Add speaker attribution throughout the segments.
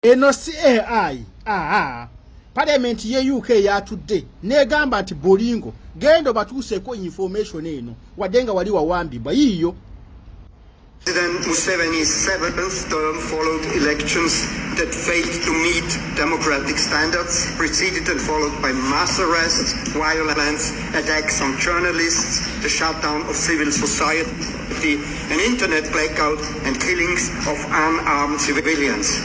Speaker 1: Eno si AI. Aha. Parliament ye UK yatudde negamba nti Bolingo genda obatuuseeko information eno wadde nga wali wawambibwa yiiyo.
Speaker 2: President Museveni's seventh term followed elections that failed to meet democratic standards, preceded and followed by mass arrests, violence, attacks on journalists, the shutdown of civil society, an internet blackout, and killings of unarmed civilians.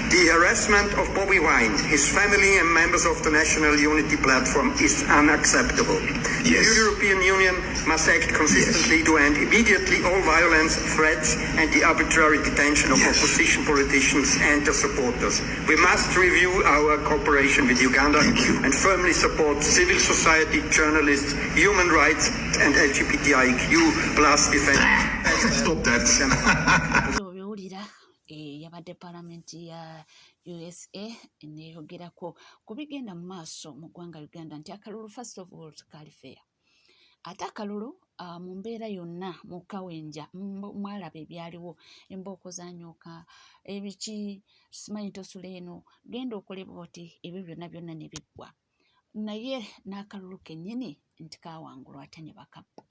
Speaker 2: The harassment of Bobi Wine, his family and members of the National Unity Platform is unacceptable. The European Union must act consistently to end immediately all violence, threats and the arbitrary detention of opposition politicians and their supporters. We must review our cooperation with Uganda and firmly support civil society, journalists, human rights and LGBTIQ plus defenders.
Speaker 3: Stop that.
Speaker 4: Obiwulira yabadde palamenti ya USA neeyogerako ku bigenda mu maaso mu ggwanga Uganda nti akalulu, first of all, tekaali fair, ate akalulu mu mbeera yonna mu kawenja mwalaba ebyaliwo, embooko zanyooka, ebiki, simanyi tosula eno, genda okole bwoti, ebyo byonna byonna ne biggwa, naye n'akalulu kennyini nti kaawangulwa ate ne bakabba.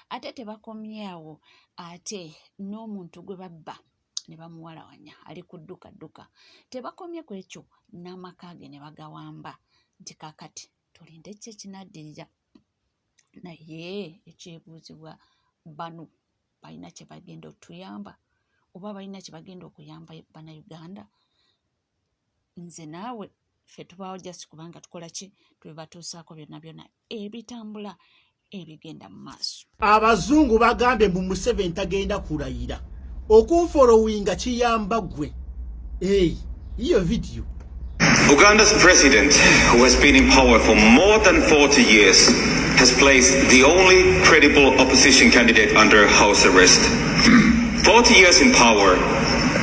Speaker 4: Ate tebakomye awo, ate n'omuntu gwe babba ne bamuwalawanya ali ku dduka dduka. Tebakomye ku ekyo, n'amaka ge ne bagawamba nti kaakati tulinde ki ekinaddirira. Naye ekyebuuzibwa, bano balina kye bagenda otuyamba oba balina kye bagenda okuyamba Bannayuganda? Nze naawe ffe tubaawo just kubanga tukola ki? Tubibatuusaako byonna byonna ebitambula ebigenda mu maaso.
Speaker 1: Abazungu bagambye mbu Museveni tagenda kulayira. Okunfolowinga kiyamba ggwe. Hey, iyo video.
Speaker 5: Uganda's president, who has been in power for more than 40 years, has placed the only credible opposition candidate under house arrest. 40 years in power,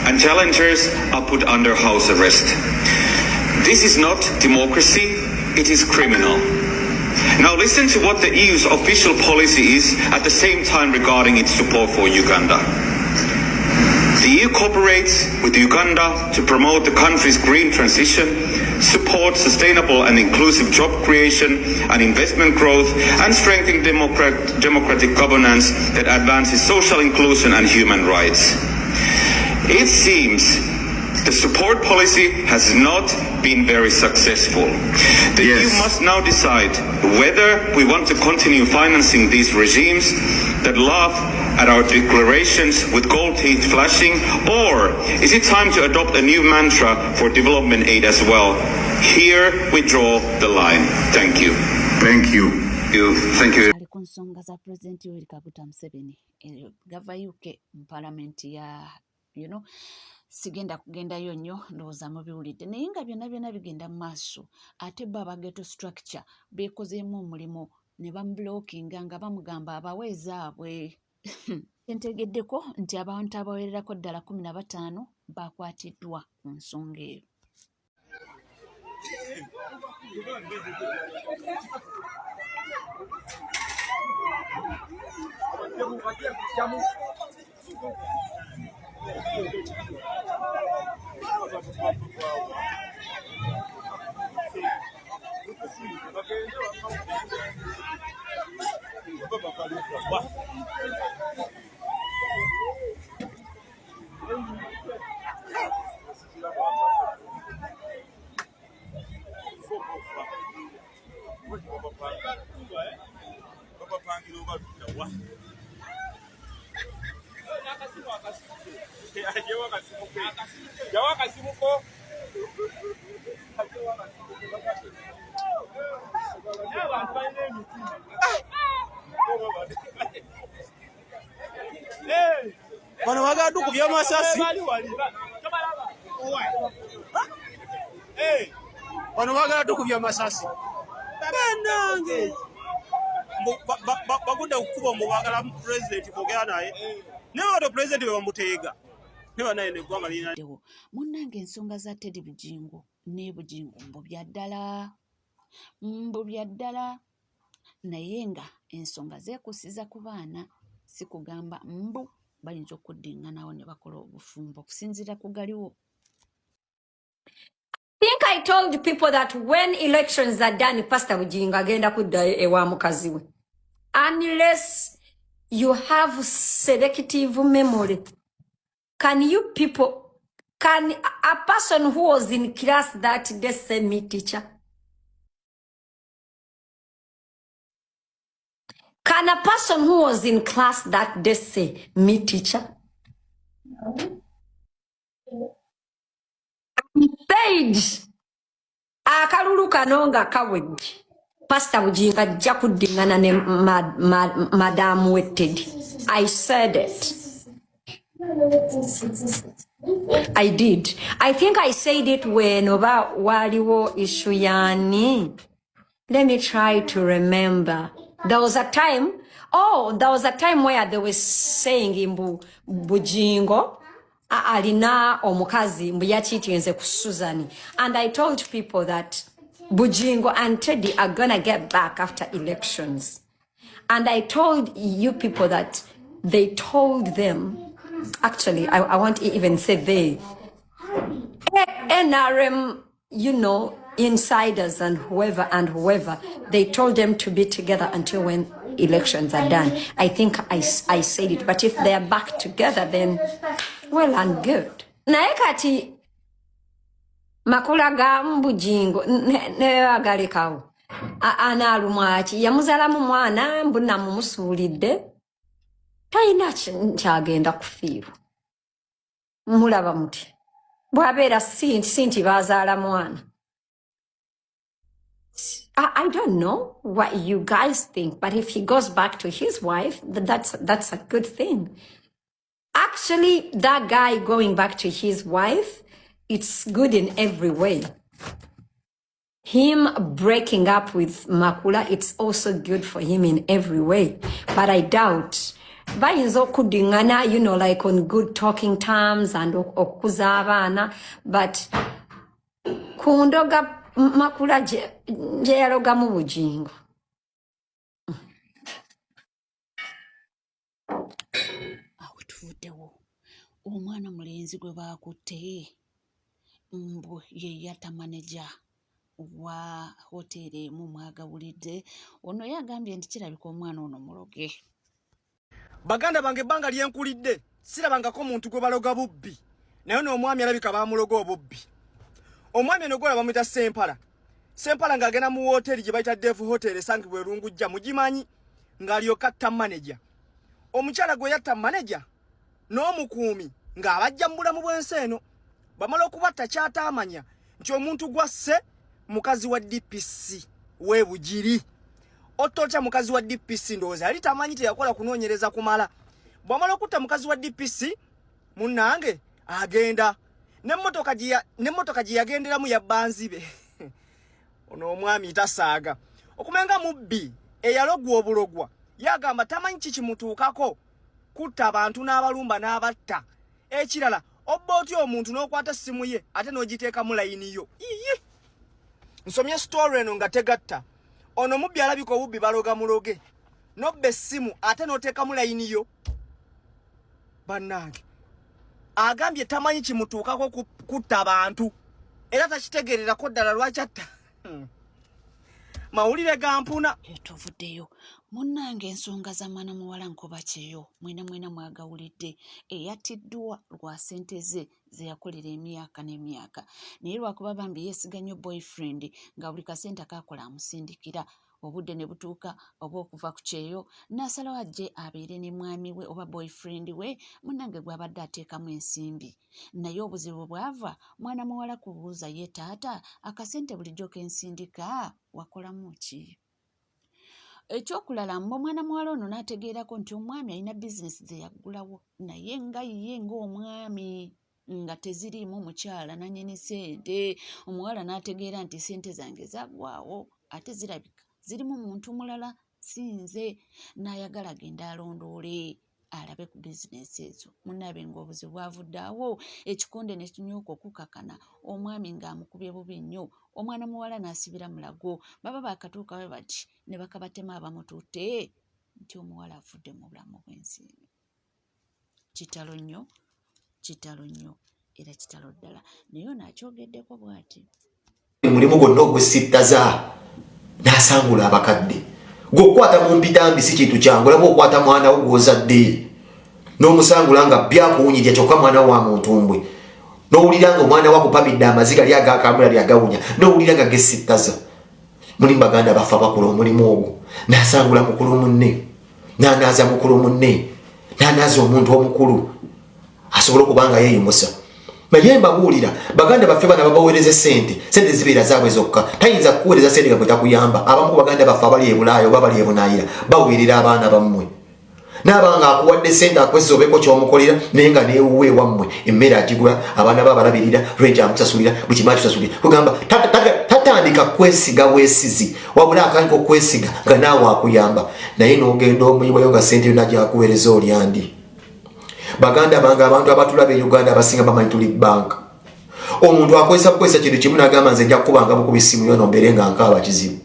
Speaker 5: and challengers are put under house arrest. This is not democracy, it is criminal. Now listen to what the EU's official policy is at the same time regarding its support for Uganda. The EU cooperates with Uganda to promote the country's green transition, support sustainable and inclusive job creation and investment growth, and strengthen democratic governance that advances social inclusion and human rights. It seems the support policy has not been very successful. The EU must now decide whether we want to continue financing these regimes that laugh at our declarations with gold teeth flashing, or is it time to adopt a new mantra for development aid as well? Here we draw the line. Thank you.
Speaker 3: Thank you.
Speaker 5: You. Thank you.
Speaker 4: Ali ku nsonga za Pulezidenti Yoweri Kaguta Museveni, eyo gava UK mu palamenti ya sigenda kugendayo nnyo, ndowooza mubiwulidde, naye nga byonna byonna bigenda mu maaso, ate bo aba ghetto structure beekozeemu omulimu ne bamublockinga nga bamugamba abawe ezaabwe. Ntegeddeko nti abantu abawererako ddala 15 bakwatiddwa ku nsonga eyo.
Speaker 6: Bano bagala tukubya amasasi. Bano bagala tukubya amasasi. Bannange. Bagudde kukuba mbu baagala pulezidenti kwogera naye. Naye wato pulezidenti bwe bamuteega. Ne banaye neggwanga lirina.
Speaker 4: Munnange, ensonga za Teddy Bugingo ne Bugingo mbu bya ddala, mbu bya ddala, naye nga ensonga zeekusiza ku baana, si kugamba mbu bayinza okuddiŋŋanawo ne bakola obufumbo okusinziira ku galiwo.
Speaker 3: I told people that when elections are done, Pastor Bujingo agenda kuddayo ewa mukazi we. Unless you have selective memory. Can you people, can a person who was in class that day say me teacher? Can a person who was in class that day say me teacher? Said akalulu kano nga kawedde Pastor Bujingo ajja kuddingana ne Madam Wetted. I said it. I did. I think I said it when oba waliwo issue yani. Let me try to remember. There was a time, oh, there was a time where they were saying mbu Bujingo alina omukazi mbu yakiitinze ku Susan. And I told people that Bujingo and Teddy are gonna get back after elections. And I told you people that they told them, actually, I won't even say they, NRM, you know, insiders and whoever and whoever, they told them to be together until when elections are done. I think I said it, but if they are back together, then well and good. Naye kati makula ga Bujingo ne agalekawo anaalumwa ki yamuzaalamu mwana mbu namumusuulidde talina kyagenda kufiirwa. Mulaba muti bw'abeera si nti baazaala mwana. I don't know what you guys think, but if he goes back to his wife, that's a good thing. Actually, that guy going back to his wife, it's good in every way. Him breaking up with Makula, it's also good for him in every way. But I doubt. Bayinza okuddingana, you know, like on good talking terms and okukuza abaana, but ku ndoga Makula gye yalogamu Bujingo.
Speaker 4: Awo tuvuddewo omwana mulenzi gwe baakutte mbu ye yatta maneja wa hoteeri emu mwagawulidde. Ono yagambye nti kirabika omwana ono muloge.
Speaker 6: Baganda bange ebbanga lyenkulidde sirabangako muntu gwe baloga bubbi, naye n'omwami alabika baamuloga obubbi. Omwami ono gwolaba bamuyita Sempala. Sempala ng'agenda mu woteeri gye bayita Dev Hotel esangibwa e Lungujja, mugimanyi, ng'alyoka atta maneja. Omukyala gwe yatta maneja n'omukuumi ng'abajja mu bulamu bw'ensi eno. Bamala okubatta kyataamanya nti omuntu gwasse mukazi wa DPC w'e Bugiri. Otta otya mukazi wa DPC? Ndowooza yali tamanyi, teyakola kunoonyereza kumala. Bw'amala okutta mukazi wa DPC munnange agenda n'emmotoka gye yagenderamu yabba nzibe. Ono omwami tasaaga okumenga mubbi eyalogwa obulogwa. Yagamba tamanyi ki kimutuukako kutta abantu n'abalumba n'abatta. Ekirala obba otya omuntu n'okwata essimu ye ate n'ogiteekamu layini yo? Iyi nsomye story eno nga tegatta. Ono mubbi alabika obubbi baloga muloge, n'obba essimu ate n'oteekamu layini yo. Bannange agambye tamanyi kimutuukako kutta abantu era takitegeererako ddala lwaki atta. Mawulire ga mpuna.
Speaker 4: Tuvuddeyo munnange ensonga za mwana muwala nkuba kyeyo mwena mwena mwagawulidde eyattiddwa lwa ssente ze ze yakolera emyaka n'emyaka, naye lwakuba bambi yeesiga nnyo boyfriend nga buli kasente akaakola amusindikira. Obudde ne butuuka oba okuva ku kyeyo n'asalawo ajje abeere ne mwami we oba boyfriend we munnange gw'abadde ateekamu ensimbi. Naye obuzibu bwava mwana muwala kubuuza ye taata akasente bulijjo k'ensindika wakolamu ki? Ekyokulala mbu omwana muwala ono n'ategeerako nti omwami alina bizinesi ze yaggulawo naye nga ye ng'omwami nga teziriimu mukyala nannyini ssente. Omuwala n'ategeera nti ssente zange zaggwaawo ate zirabika zirimu muntu mulala si nze, n'ayagala agende alondoole alabe ku bizinesi ezo. Munnabe ng'obuzibu bwavudde awo ekikonde ne kinyuka okukakana omwami ng'amukubye bubi nnyo, omwana muwala n'asibira mulago. Baba baakatuuka bwe bati ne bakabatema abamututte nti omuwala afudde mu bulamu bw'ensi eno. Kitalo nnyo, kitalo nnyo era kitalo ddala. Naye ono akyogeddeko bw'ati.
Speaker 7: Mulimu gwonna ogwesittaza n'asangula abakadde. Gwe okukwata mu mpitambi si kintu kyangu. Olaba okwata mwana wo gw'ozadde n'omusangula nga byakuwunyirya, kyokka mwana wa muntumbwe, n'owulira nga omwana wakupamidde amaziga lyagakamula lyagawunya, n'owulira nga gesittaza. Mulimu baganda baffe abakola omulimu ogwo, n'asangula mukulu munne, n'anaaza mukulu munne, n'anaaza omuntu omukulu asobole okuba nga yeeyimusa. Naye mbabuulira, baganda baffe bana babaweereza sente, sente zibeera zaabwe zokka. Tayinza kukuweereza sente nga gwe takuyamba. Abamu ku baganda baffe abali e Bulaaya oba bali e Bunaayira baweerera abaana bammwe, naaba nga akuwadde sente akwesiza obeeko kyomukolera, naye nga newuwe ewammwe emmere agigula, abaana be abalabirira, rent amusasulira, buli kimu akisasulira. Kugamba tatandika kwesiga bwesizi, wabula akandika okwesiga nga naawe akuyamba, naye n'ogenda omuyiwayo nga sente yonna gyakuweereza olyandi. Baganda bange, abantu abatulaba e Uganda abasinga bamanyi tuli banka. Omuntu akozesa bukozesa kintu kimu nagamba, "Nze nja kukubanga bukuba essimu yono mbeere nga nkaaba." Kizibu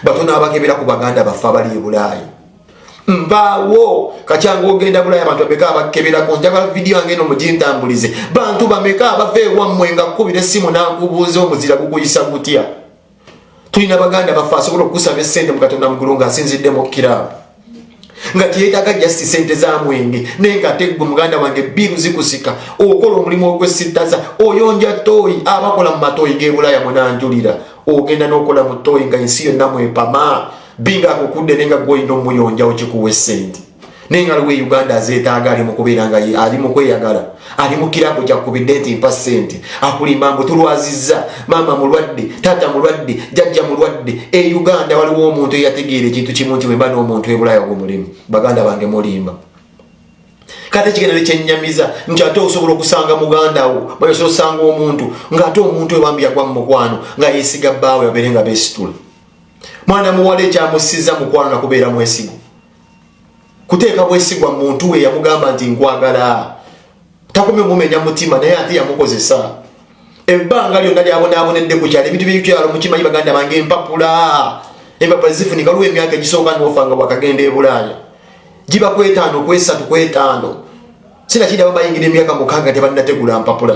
Speaker 7: batono abakebera ku baganda baffe abali e Bulaaya. Mpaawo kacyanga ogenda Bulaaya, abantu bameka abakeberako? Njagala vidiyo yange eno mugintambulize. Bantu bameka abava ewammwe nga kkubira essimu n'akubuuza omuzira gukuyisa gutya? Tulina baganda baffe asobola okukusaba essente mu Katonda mugulu ng'asinzidde mu kiraabu, nga tiyetaaga just sente za mwenge, naye nga ate gwe muganda wange bill zikusika, okola omulimu ogwesittaza, oyonja toilet. Abakola mu matoyi g'ebulaaya munanjulira, ogenda n'okola mu toilet nga ensi yonna mwepama binga akukudde, naye nga gwe olina omuyonjawo kikuwa essente, naye nga aliwo e Uganda azeetaaga, ali mu kubeera nga ali mu kweyagala, ali mu kiraabu kyakubidde nti mpa ssente, akulimba mbu tulwazizza maama mulwadde, taata mulwadde, jjajja mulwadde. E Uganda waliwo omuntu eyategeera ekintu kimu nti wemba n'omuntu ebulaaya ogwo mulimu. Baganda bange, mulimba. Kate ekigenda nekyenyamiza nti ate osobola okusanga muganda wo, osobola osanga omuntu ng'ate omuntu oyo bambi yagwa mu mukwano nga yeesiga bbaawe, babeere nga beesitula. Mwana muwala ekyamusiza mukwano nakubeera mwesigo, kuteeka bwesigwa muntu we yamugamba nti nkwagala, takomye omumenya mutima, naye ate yamukozesa ebbanga lyonna lyabonaabonedde ku kyalo. Ebintu byekyalo mukimanyi, baganda bange, empapula, empapula zifunika. Waliwo emyaka egisooka noofa nga bwakagenda e Bulaaya, giba kwetaano, kwesatu, kwetaano, sinakindi aba bayingira emyaka 6 tebannategula mpapula.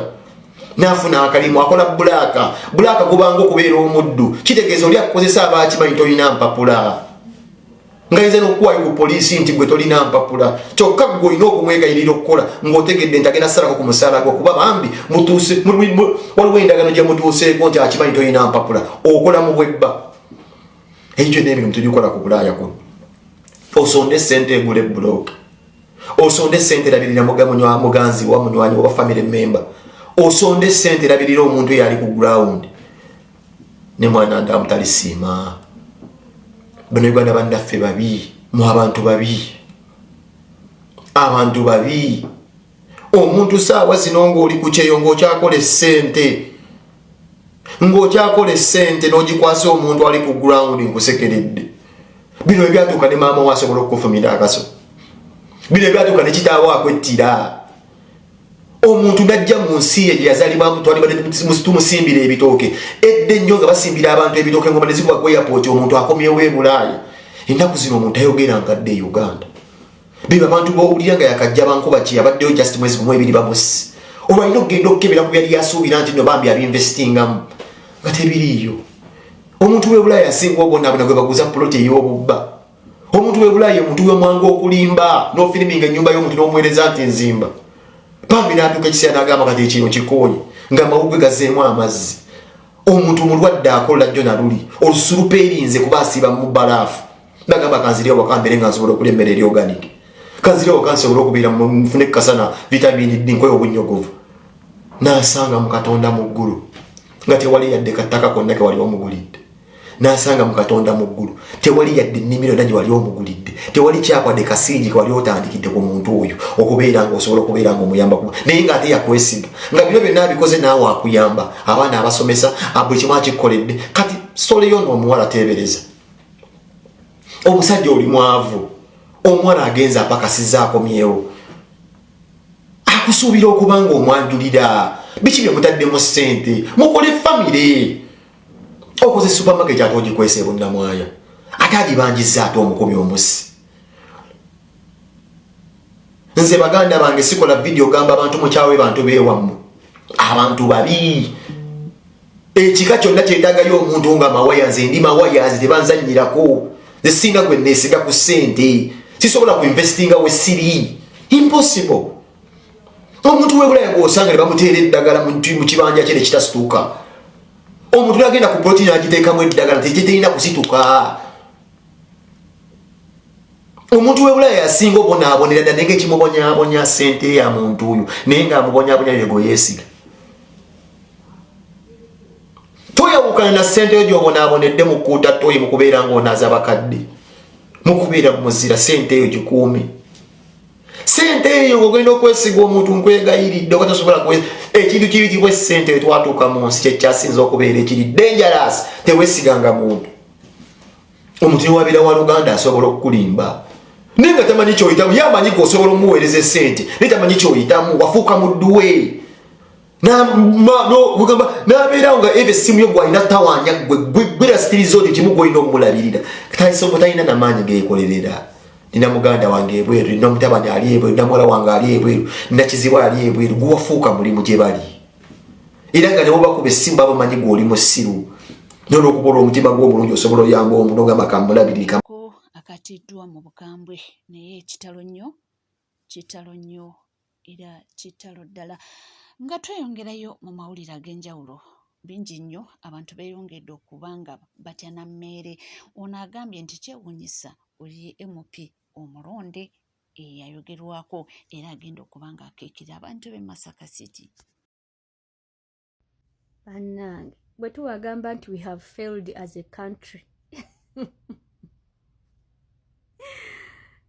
Speaker 7: Nafuna akalimu, akola black. Black gubanga okubeera omuddu, kitegeeza oli akukozesa aba akimanyi tolina mpapula, nga yinza nokuwayo ku poliisi nti gwe tolina mpapula, kyokka gwe olina okumwegayirira okukola ng'otegedde nti agenda salako ku musaala gwo, kuba bambi mutuuse, waliwo endagano gye mutuuseeko nti akimanyi tolina mpapula, okola mu bwebba. Ekyo kyonna emirimu tugikola ku Bulaaya kuno. Osonde sente egula ebulooka, osonde sente erabirira muganzi wa munywanyi oba family member, osonde sente erabirira omuntu eyali ku ground ne mwana ndamu talisiima. Bano Uganda bannaffe babi mu abantu babi, abantu babi. Omuntu saawa zino ng'oli ku kyeyo, ng'okyakola essente, ng'okyakola essente n'ogikwasa omuntu ali ku ground, nkusekeredde. Bino ebyatuuka ne maama we asobola okukufumira akaso, bino ebyatuuka ne kitaawe akwettira. Omuntu najja mu nsi ye gye yazaalibwamu, twalibadde tumusimbira ebitooke edda ennyo, nga basimbira abantu ebitooke, ngoma ne zikuba ku airport, omuntu akomyewo e Bulaaya. Ennaku zino omuntu ayogera nga adde e Uganda. Beba abantu bowulira nga yakajja bankuba ki, abaddeyo just mwezi gumu ebiri, bamusi olwo alina okugenda okukebera ku byali yasuubira nti no bambi abinvestingamu nga tebiriiyo. Omuntu w'e Bulaaya asinga obonaabona gwe baguza puloti ey'obubba. Omuntu w'e Bulaaya, omuntu w'omwangu okulimba n'ofiriminga ennyumba y'omuntu n'omuweereza nti nzimba, bambi n'atuuka ekiseera n'agamba kati ekino kikooye, ng'amawuggwe gazeemu amazzi. Omuntu mulwadde akola jjo naluli olusulupa erinze kuba asiiba mu balaafu, nagamba kanzire waka mbere nga nsobola okulya emmere eri organic, kanzire waka nsobole okubeera nfune kasana, vitamin D, nkoye obunyogovu. N'asanga mu Katonda mu ggulu nga tewali yadde kattaka konna ke wali omugulidde, n'asanga mu Katonda mu ggulu tewali yadde ennimiro yonna gye wali omugulidde, tewali kyakwadde kasiigi ke wali otandikidde ku muntu oyo okubeera nga osobola okubeera nga omuyamba, naye ng'ate yakwesiga nga bino byonna abikoze naawe akuyamba, abaana abasomesa, buli kimu akikkoledde. Kati soleyo n'omuwala, teebereza omusajja oli mwavu, omuwala agenza apakasiza, akomyewo, akusuubira okuba nga omwanjulira. Biki bye mutaddemu ssente mukole famire? Okoze supermarket ate ogikwesa ebunnamwaya, ate agibanjiza, ate omukumi omusi. Nze baganda bange sikola vidiyo gamba abantu mukyawe bantu beewammwe, abantu babi. Ekika kyonna kyetaagayo omuntu nga mawaya. Nze ndi mawaya, nze tebanzannyirako. Nze singa gwe neesiga ku ssente, sisobola ku investinga we siri, impossible. Omuntu webulaya gwosanga ne bamuteera eddagala mu kibanja kye nekitasituka, omuntu nagenda ku poloti nagiteekamu eddagala tekiterina kusituka. Omuntu webulaya yasinga obonaabonera dda, naye nga ekimubonyabonya sente ya muntu oyo, naye nga amubonyabonya yego yeesiga. Toyawukana na sente yo gyobonaabonedde mu kukuuta toyi, mu kubeera ng'onaaza bakadde, mu kubeera mu muzira. Sente eyo gikuume, sente eyo. Ogenda okwesiga omuntu, nkwegayiridde, oba tosobola ekintu kiyitibwa esente. Wetwatuuka mu nsi kyekyasinza okubeera ekiri dangerous, tewesiganga muntu. Omuntu newabeera wa luganda asobola okukulimba naye nga tamanyi kyoyitamu. Ye amanyi gwe osobola omuweereza esente, naye tamanyi kyoyitamu. Wafuuka mudduwe kugamba nabeerawo nga eva essimu yo gwalina tawanya gwe gwerasitiriza oti kimu gwolina omulabirira taisobo talina namaanyi gekolerera. Nina muganda wange ebweru, nina mutabani ali ebweru, nina muwala wange ali ebweru, nina kizibu ali ebweru. Guwafuuka mulimu gye bali, era nga newobakuba essimu babamanyi gwe oli musiru, nolwokuba olwomutima gw'omulungi osobola oyamba omuntu ogamba kamulabirika.
Speaker 4: Ko akatiddwa mu bukambwe, naye kitalo nnyo, kitalo nnyo, era kitalo ddala. Nga tweyongerayo mu mawulire ag'enjawulo, bingi nnyo abantu beeyongedde okuba nga batya na mmeere. Ono agambye nti kyewuunyisa oli MP omulonde eyayogerwako era agenda okuba nga akiikirira abantu b'e Masaka City.
Speaker 8: Bannange, bwe tubagamba nti we have failed as a country,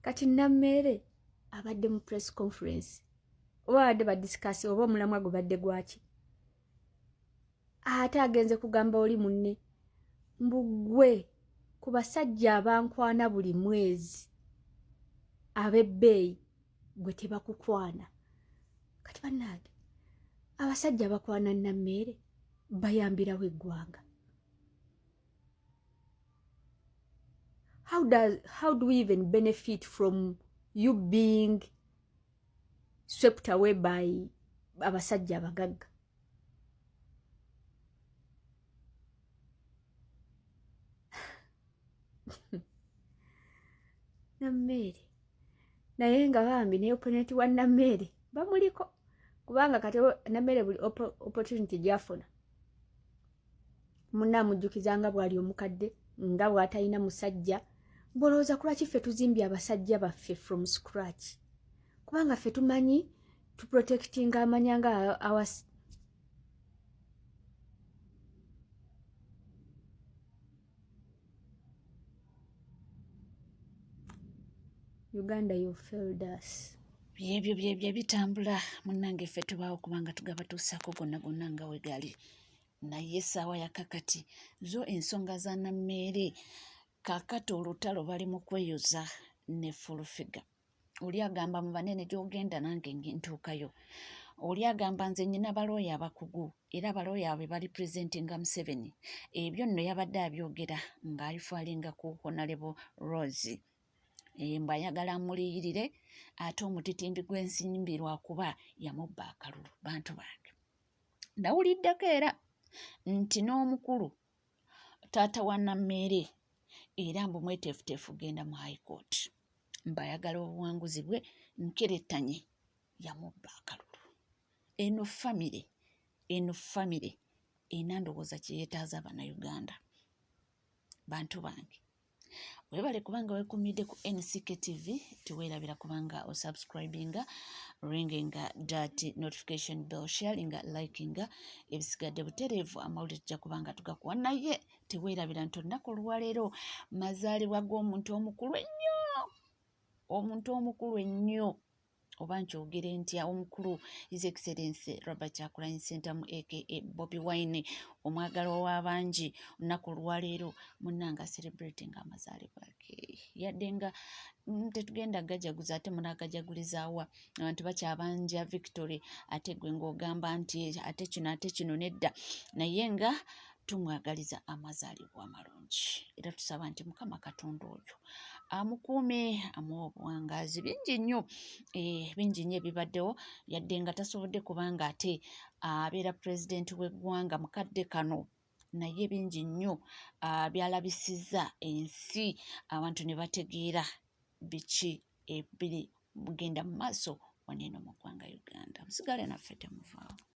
Speaker 8: kati Nammeere abadde mu press conference, oba babadde badiscuss, oba omulamwa gubadde gwaki, ate agenze kugamba oli munne mbu ggwe ku basajja abankwana buli mwezi ab'ebbeeyi gwe tebakukwana. Kati bannange, abasajja abakwana Nammeere bayambirawo eggwanga? How do we even benefit from you being swept away by abasajja abagagga? Nammeere naye nga bambi ne opponent wa Nammeere bamuliko, kubanga kati Nammeere buli opportunity gyafuna munna amujjukiza nga bw'ali omukadde, nga bw'atalina musajja. Bolowooza kulwaki ffe tuzimbye abasajja baffe from scratch? Kubanga ffe tumanyi tuprotectinga amanya nga our Uganda, you failed us.
Speaker 4: Byebyo byebyo ebitambula munnange, ffe tubaawo kubanga tugabatuusaako gonna gonna nga we gali. Naye essaawa ya kakati zo ensonga za Nammeere, kakati olutalo bali mu kweyoza ne fulufiga. Oli agamba mu banene gy'ogenda nange ntuukayo. Oli agamba nze nyina balooya abakugu, era abalooya be bali presentinga Museveni. Ebyo nno yabadde abyogera ng'alifalinga ku Honorable Rose, mbu ayagala amuliyirire ate omutitimbi gw'ensimbi lwakuba yamubba akalulu. Bantu bange, nawuliddeko era nti n'omukulu taata wa Nammeere era mbu mweteefuteefu genda mu High Court, mbu ayagala obuwanguzi bwe nkerettanye yamubba akalulu. Eno famire erina ndowooza kye yeetaaza Bannayuganda. Bantu bange, webale kubanga wekumidde ku NCK TV. Teweerabira kubanga osubscribinga, ringinga that notification bell, sharinga, likinga. Ebisigadde butereevu, amawulire tujja kubanga tugakuwa. Naye teweerabira nti olunaku olwaleero mazaalibwa g'omuntu omukulu ennyo, omuntu omukulu ennyo, oba nkyogere ntya, omukulu His Excellence Robert Kyagulanyi Ssentamu aka Bobi Wine, omwagalwa w'abangi. Olunaku olwaleero munnanga celebrating amazaalibwa ge, yadde nga tetugenda gajaguza, ate munaagajagulizaawa? Abantu bakyabanja victory, ate gwe ng'ogamba nti ate kino ate kino nedda. Naye nga tumwagaliza amazaalibwa amalungi, era tusaba nti Mukama Katonda oyo amukuume, amuwa obuwangaazi. Bingi nnyo, bingi nnyo ebibaddewo, yadde nga tasobodde kubanga ate abeera pulezidenti w'eggwanga mukadde kano. Naye bingi nnyo byalabisizza ensi, abantu ne bategeera biki ebiri mugenda mu maaso wano eno mu ggwanga Uganda. Musigale naffe, temuvaawo.